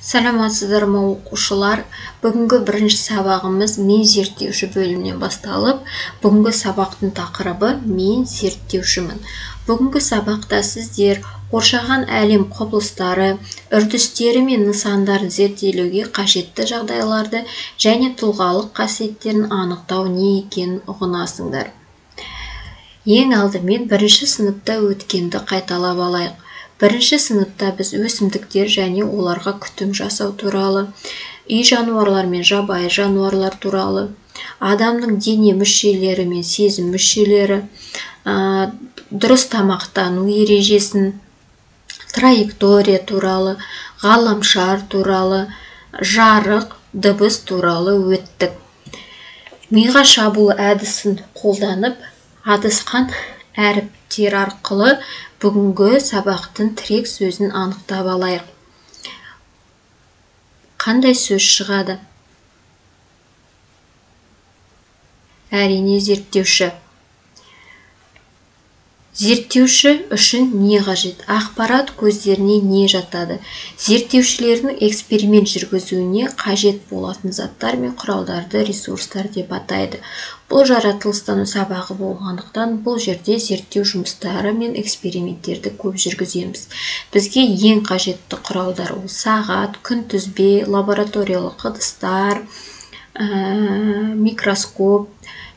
Саламатсыздар ма, оқушылар? Бүгінгі бірінші сабағымыз мен зерттеуші бөлімінен басталып, бүгінгі сабақтың тақырыбы мен зерттеушімін. Бүгінгі сабақта сіздер қоршаған әлем құбылыстары, үрдістері мен нысандарын зерделеуге қажетті жағдайларды және тұлғалық қасиеттерін анықтау не екенін ұғынасыңдар. Ең алдымен бірінші сыныпта өткенді қайталап алайық. Бірінші сыныпта біз өсімдіктер және оларға күтім жасау туралы, үй жануарлар мен жабайы жануарлар туралы, адамның дене мүшелері мен сезім мүшелері, дұрыс тамақтану ережесін, траектория туралы, ғаламшар туралы, жарық, дыбыс туралы өттік. Миға шабуыл әдісін қолданып, адасқан әріптер арқылы бүгінгі сабақтың тірек сөзін анықтап алайық. Қандай сөз шығады? Әрине, зерттеуші. Зерттеуші үшін не қажет? Ақпарат көздеріне не жатады? Зерттеушілердің эксперимент жүргізуіне қажет болатын заттар мен құралдарды ресурстар деп атайды. Бұл жаратылыстану сабағы болғандықтан бұл жерде зерттеу жұмыстары мен эксперименттерді көп жүргіземіз. Бізге ең қажетті құралдар ол сағат, күнтізбе, лабораториялық ыдыстар, микроскоп,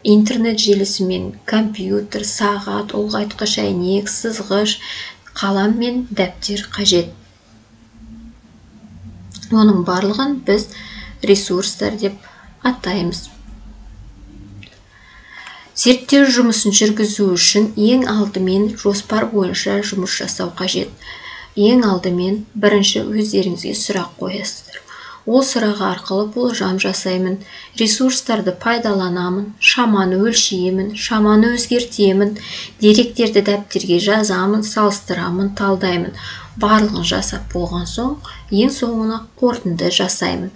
интернет желісімен компьютер, сағат, ұлғайтқыш әйнек, сызғыш, қалам мен дәптер қажет. Оның барлығын біз ресурстар деп атаймыз. Зерттеу жұмысын жүргізу үшін ең алдымен жоспар бойынша жұмыс жасау қажет. Ең алдымен бірінші өздеріңізге сұрақ қоясыздар. Ол сұрақ арқылы болжам жасаймын, ресурстарды пайдаланамын, шаманы өлшеймін, шаманы өзгертемін, деректерді дәптерге жазамын, салыстырамын, талдаймын. Барлығын жасап болған соң, ең соңына қорытынды жасаймын.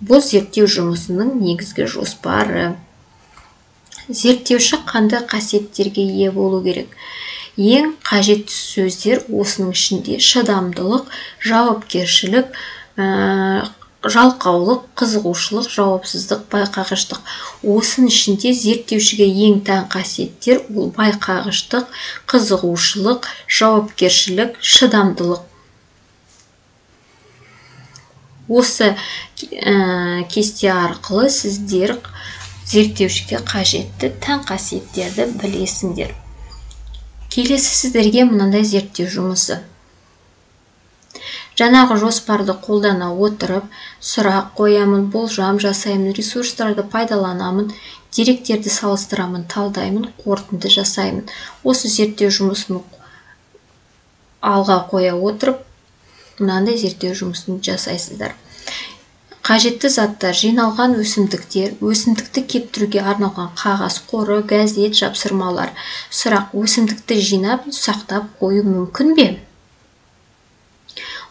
Бұл зерттеу жұмысының негізгі жоспары. Зерттеуші қандай қасиеттерге ие болу керек? Ең қажетті сөздер осының ішінде шыдамдылық, жауапкершілік, жалқаулық, қызығушылық, жауапсыздық, байқағыштық. Осының ішінде зерттеушіге ең тән қасиеттер ол байқағыштық, қызығушылық, жауапкершілік, шыдамдылық. Осы кесте арқылы сіздер зерттеушіге қажетті тән қасиеттерді білесіңдер. Келесі сіздерге мынандай зерттеу жұмысы. Жаңағы жоспарды қолдана отырып, сұрақ қоямын, болжам жасаймын, ресурстарды пайдаланамын, деректерді салыстырамын, талдаймын, қорытынды жасаймын. Осы зерттеу жұмысын алға қоя отырып, мынандай зерттеу жұмысын жасайсыздар. Қажетті заттар: жиналған өсімдіктер, өсімдікті кептіруге арналған қағаз қоры, газет, жапсырмалар. Сұрақ: өсімдікті жинап, сақтап қою мүмкін бе?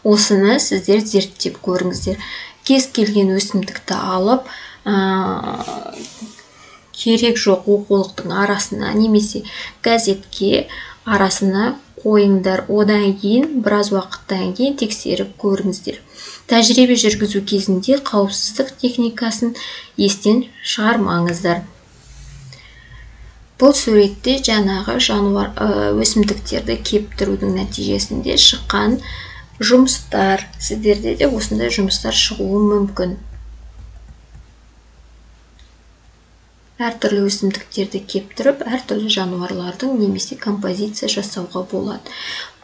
Осыны сіздер зерттеп көріңіздер. Кез келген өсімдікті алып, керек жоқ оқулықтың арасына немесе газетке арасына қойыңдар. Одан кейін біраз уақыттан кейін тексеріп көріңіздер. Тәжірибе жүргізу кезінде қауіпсіздік техникасын естен шығармаңыздар. Бұл суретте жаңағы жануар өсімдіктерді кептірудің нәтижесінде шыққан жұмыстар. Сіздерде де осындай жұмыстар шығуы мүмкін. Әртүрлі өсімдіктерді кептіріп, әртүрлі жануарлардың немесе композиция жасауға болады.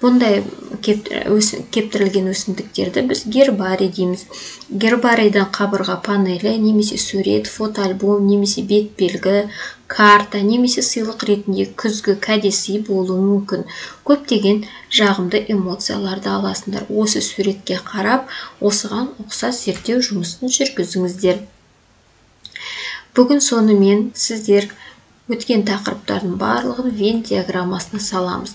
Бұндай кептірілген өсімдіктерді біз гербарий дейміз. Гербарийдан қабырға панелі немесе сурет, фотоальбом немесе бет белгі, карта немесе сыйлық ретінде күзгі кәдесый болуы мүмкін. Көптеген жағымды эмоцияларды аласыңдар. Осы суретке қарап, осыған ұқсас зерттеу жұмысын жүргізіңіздер. Бүгін сонымен сіздер өткен тақырыптардың барлығын Венн диаграммасына саламыз.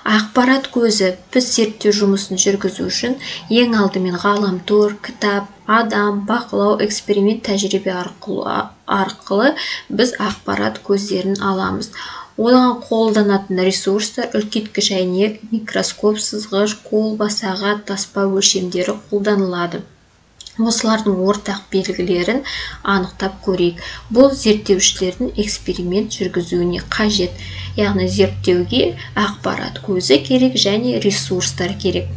Ақпарат көзі: біз зерттеу жұмысын жүргізу үшін ең алдымен ғаламтор, кітап, адам, бақылау, эксперимент, тәжірибе арқылы біз ақпарат көздерін аламыз. Одан қолданатын ресурстар: үлкейткіш әйнек, микроскоп, сызғыш, колба, сағат, таспа өлшемдері қолданылады. Осылардың ортақ белгілерін анықтап көрейік. Бұл зерттеушілердің эксперимент жүргізуіне қажет, яғни зерттеуге ақпарат көзі керек және ресурстар керек.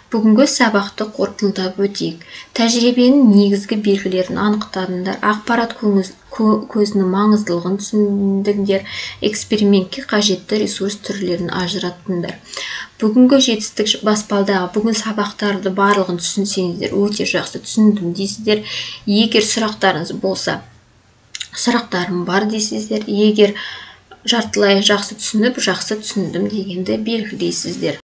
Бүгінгі сабақты қорытындылап өтейік. Тәжірибенің негізгі белгілерін анықтадыңдар, ақпарат көзінің маңыздылығын түсіндіңдер, экспериментке қажетті ресурс түрлерін ажыраттыңдар. Бүгінгі жетістік баспалдағы бүгін сабақтарды барлығын түсінсеңіздер, өте жақсы түсіндім дейсіздер. Егер сұрақтарыңыз болса, сұрақтарым бар дейсіздер. Егер жартылай жақсы түсініп, жақсы түсіндім дегенді белгілейсіздер.